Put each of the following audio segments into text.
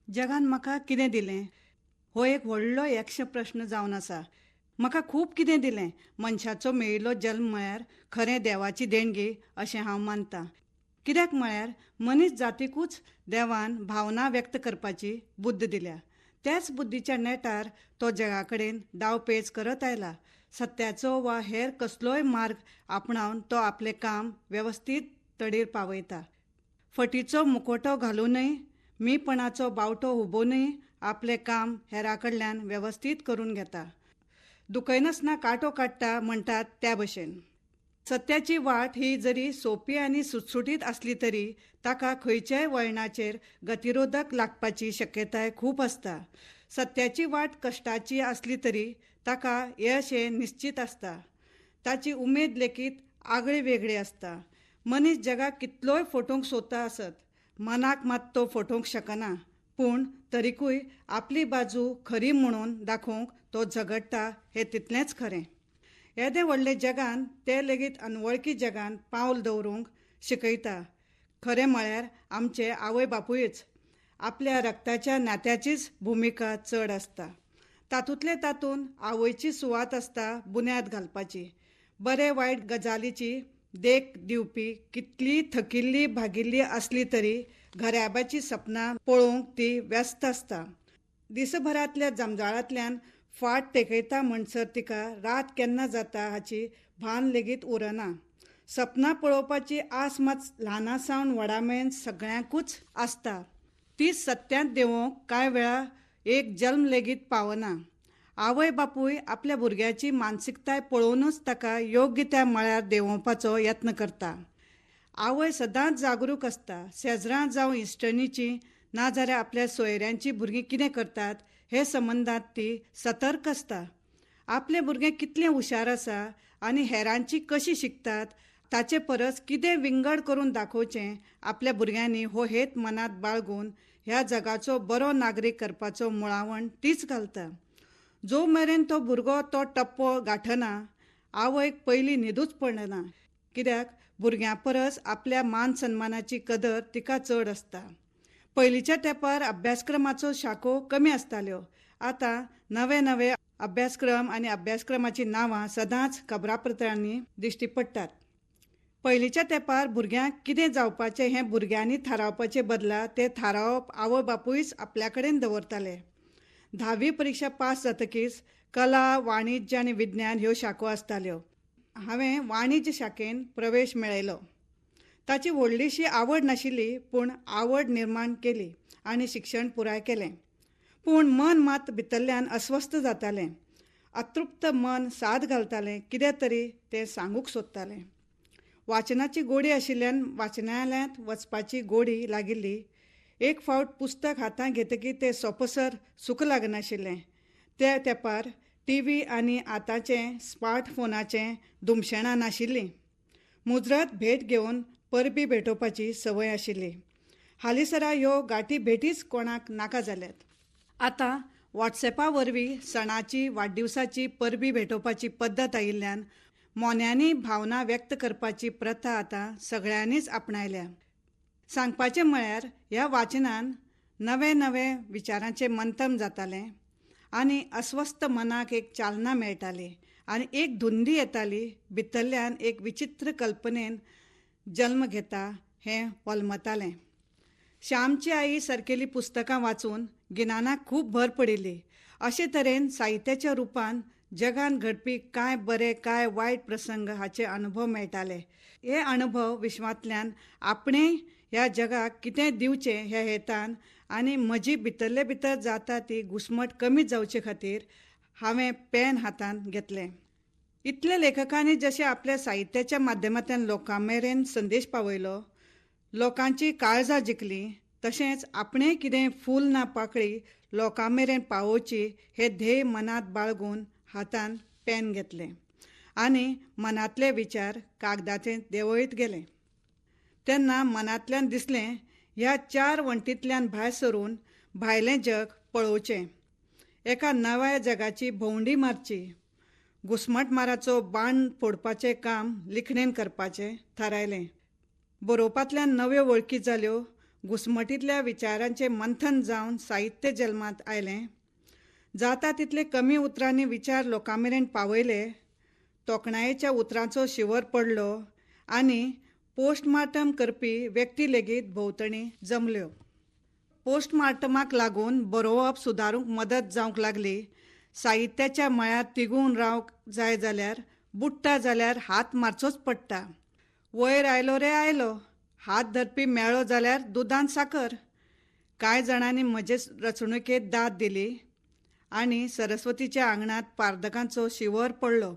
जगान म्हाका कितें दिलें हो एक व्हडलो यक्ष प्रश्न जावन आसा. म्हाका खूब कितें दिलें. मनशाचो मेळिल्लो जल्म म्हळ्यार खरें देवाची देणगी अशें हांव मानतां. कित्याक म्हळ्यार मनीस जातीकूच देवान भावना व्यक्त करपाची बुद्द दिल्या. त्याच बुद्दीच्या नेटार तो जगा कडेन डावपेच करत आयला. सत्याचो वा हेर कसलोय मार्ग आपणावन तो आपलें काम वेवस्थीत तडीर पावयता. फटीचो मुखवटो घालूनय, मीपणाचो बावटो हुबोवनय आपलें काम हेरा कडल्यान वेवस्थीत करून घेता. दुखयनासतना कांटो काडटा म्हणटात त्या भशेन. सत्याची वाट ही जरी सोपी आनी सुटसुटीत आसली तरी ताका खंयच्याय वळणाचेर गतिरोधक लागपाची शक्यताय खूब आसता. सत्याची वाट कश्टाची आसली तरी ताका यश हें निश्चीत आसता. ताची उमेद लेगीत आगळी वेगळी आसता. मनीस जगाक कितलोय फटोवंक सोदता आसत, मनाक मात तो फटोवंक शकना. पूण तरीकूय आपली बाजू खरी म्हणून दाखोवंक तो झगडटा हें तितलेंच खरें. येदें व्हडलें जगान ते लेगीत अनवळखी जगान पावल दवरूंक शिकयता. खरें म्हळ्यार आमचे आवय बापूयच आपल्या रक्ताच्या नात्याचीच भुमिका चड आसता. तातूंतले तातूंत आवयची सुवात आसता बुन्याद घालपाची. बरे वायट गजालीची देख दिवपी कितली थकिल्ली भागिल्ली आसली तरी घराब्याची सपनां पळोवंक ती व्यस्त आसता. दिसभरांतल्या जमजाळांतल्यान फाट तेकयता म्हणसर तिका रात केन्ना जाता हाची भान लेगीत उरना. सपनां पळोवपाची आस मात ल्हाना सावन व्हडा मेरेन सगळ्यांकूच आसता. ती सत्यांत देंवोवंक कांय वेळा एक जल्म लेगीत पावना. आवय बापूय आपल्या भुरग्याची मानसिकताय पळोवनूच ताका योग्य त्या मळ्यार देंवोवपाचो यत्न करता. आवय सदांच जागरूक आसता. शेजरां जावं इश्टणीची नाजाल्यार आपल्या सोयऱ्यांची भुरगीं कितें करतात हे संबंदांत ती सतर्क आसता. आपलें भुरगें कितलें हुशार आसा आनी हेरांची कशी शिकतात ताचे परस कितें विंगड करून दाखोवचें आपल्या भुरग्यांनी हो हेत मनांत बाळगून ह्या जगाचो बरो नागरीक करपाचो मुळावण तीच घालता. जो मेरेन तो भुरगो तो टप्पो गांठना आवयक पयलीं न्हिदूच पडना. कित्याक भुरग्यां परस आपल्या मान सन्मानाची कदर तिका चड आसता. पयलींच्या तेंपार अभ्यासक्रमाचो शाखो कमी आसताल्यो. आतां नवे नवे अभ्यासक्रम आनी अभ्यासक्रमाचीं नांवां सदांच खबरापत्रांनी दिश्टी पडटात. पयलींच्या तेंपार भुरग्यांक कितें जावपाचें हें भुरग्यांनी थारावपाचे बदला तें थारावप आवय बापूयच आपल्या कडेन दवरताले. 10वी परिक्षा पास जातकीच कला, वाणिज्य आनी विज्ञान ह्यो शाखो आसताल्यो. हांवें वाणिज्य शाखेन प्रवेश मेळयलो. ताची व्हडलीशी आवड नाशिल्ली, पूण आवड निर्माण केली आनी शिक्षण पुराय केलें. पूण मन मात भितरल्यान अस्वस्थ जातालें. अतृप्त मन साद घालतालें, कितें तरी तें सांगूंक सोदतालें. वाचनाची गोडी आशिल्ल्यान वाचनालयांत वचपाची गोडी लागिल्ली. एक फावट पुस्तक हातांत घेतकीर तें सोंपसर सूख लागनाशिल्लें. त्या तेंपार टीव्ही आनी आतांचें स्मार्टफोनाचें धुमशेणां नाशिल्लीं. मुजरत भेट घेवन परबी भेटोवपाची संवय आशिल्ली. हालींसरा ह्यो गांठी भेटीच कोणाक नाका जाल्यात. आतां वॉट्सॅपा वरवीं सणाची, वाडदिवसाची परबी भेटोवपाची पद्दत आयिल्ल्यान मोन्यांनी भावना व्यक्त करपाची प्रथा आतां सगळ्यांनीच आपणायल्या. सांगपाचें म्हळ्यार ह्या वाचनान नवे नवे विचारांचें मंथन जातालें आनी अस्वस्थ मनाक एक चालना मेळटाली आनी एक धुंदी येताली. भितरल्यान एक विचित्र कल्पनेन जल्म घेता हें होलमतालें. श्यामची आई सारकेली पुस्तकां वाचून गिन्यानाक खूब भर पडिल्ली. अशे तरेन साहित्याच्या रुपान जगान घडपी कांय बरे कांय वायट प्रसंग हाचे अनुभव मेळटाले. हे अनुभव विश्वांतल्यान आपणें ह्या जगाक कितें दिवचें ह्या हेतान आनी म्हजी भितरले भितर जाता ती घुस्मट कमी जावचे खातीर हांवें पेन हातांत घेतलें. इतल्या लेखकांनी जशें आपल्या साहित्याच्या माध्यमांतल्यान लोकां मेरेन संदेश पावयलो, लोकांची काळजां जिखलीं, तशेंच आपणें कितें फूल ना पाकळी लोकां मेरेन पावोवची हें ध्येय मनांत बाळगून हातान पेन घेतलें आनी मनांतले विचार कागदाचेर देंवयत गेले. तेन्ना मनांतल्यान दिसलें, ह्या चार वण्टींतल्यान भायर सरून भायलें जग पळोवचें, एका नव्या जगाची भोंवडी मारची, घुस्मटमाराचो बाण फोडपाचें काम लिखणेन करपाचें थारायलें. बरोवपांतल्यान नव्यो वळखी जाल्यो, घुस्मटींतल्या विचारांचें मंथन जावन साहित्य जल्मांत आयलें. जाता तितले कमी उतरांनी विचार लोकां मेरेन पावयले. तोखणायेच्या उतरांचो शिंवर पडलो आनी पोस्टमार्टम करपी व्यक्ती लेगीत भोंवतणी जमल्यो. पोस्टमार्टमाक लागून बरोवप सुदारूंक मदत जावंक लागली. साहित्याच्या मळार तिगून रावंक जाय जाल्यार बुडटा जाल्यार हात मारचोच पडटा. वयर आयलो रे आयलो, हात धरपी मेळ्ळो जाल्यार दुदान साकर. कांय जाणांनी म्हजे रचणुकेत दाद दिली आनी सरस्वतीच्या आंगणांत पारदकांचो शिंवर पडलो.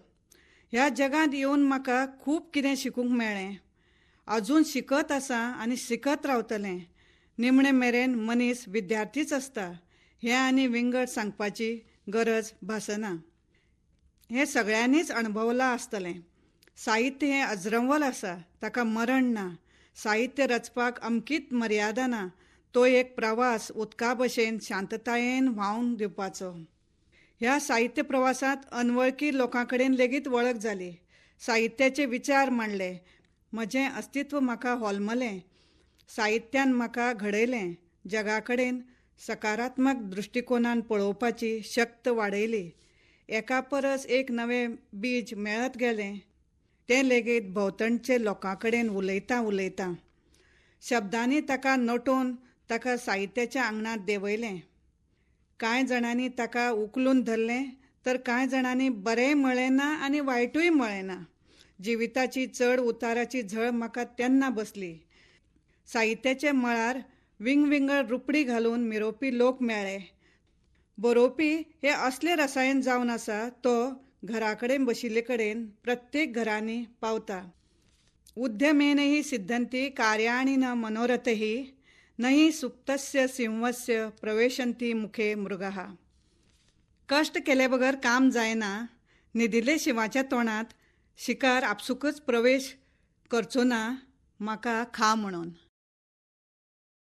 ह्या जगांत येवन म्हाका खूब कितें शिकूंक मेळ्ळें. अजून शिकत आसा आनी शिकत रावतलें. निमणे मेरेन मनीस विद्यार्थीच आसता हें आनी विंगड सांगपाची गरज भासना. हें सगळ्यांनीच अणभवलां आसतलें. साहित्य हें अज्रंवर आसा, ताका मरण ना. साहित्य रचपाक अमकीच मर्यादा ना. तो एक प्रवास उदका भशेन शांततायेन व्हांवन दिवपाचो. ह्या साहित्य प्रवासांत अनवळखी लोकां कडेन लेगीत वळख जाली. साहित्याचे विचार मांडले. म्हजें अस्तित्व म्हाका होलमलें. साहित्यान म्हाका घडयलें. जगा कडेन सकारात्मक दृश्टिकोनान पळोवपाची शक्त वाडयली. एका परस एक नवें बीज मेळत गेलें. तें लेगीत भोंवतणचे लोकां कडेन उलयतां उलयतां शब्दांनी ताका नटोवन ताका साहित्याच्या आंगणांत देंवयलें. कांय जाणांनी ताका उखलून धरलें तर कांय जाणांनी बरेंय म्हळें ना आनी वायटूय म्हळें ना. जिविताची चड उताराची झळ म्हाका तेन्ना बसली. साहित्याच्या मळार विंगविंगड रुपडी घालून मिरोवपी लोक मेळ्ळे. बरोवपी हे असलें रसायन जावन आसा तो घरा कडेन बशिल्ले कडेन प्रत्येक घरांनी पावता. उद्यमेन ही सिद्धंती कार्याणि न मनोरथही नहि सुप्तस्य सिंहस्य प्रवेशंती मुखे मृगः. कश्ट केले बगर काम जायना. न्हिदिल्ले शिंवाच्या तोंडांत शिकार आपसुकच प्रवेश करचो ना म्हाका खा म्हणून.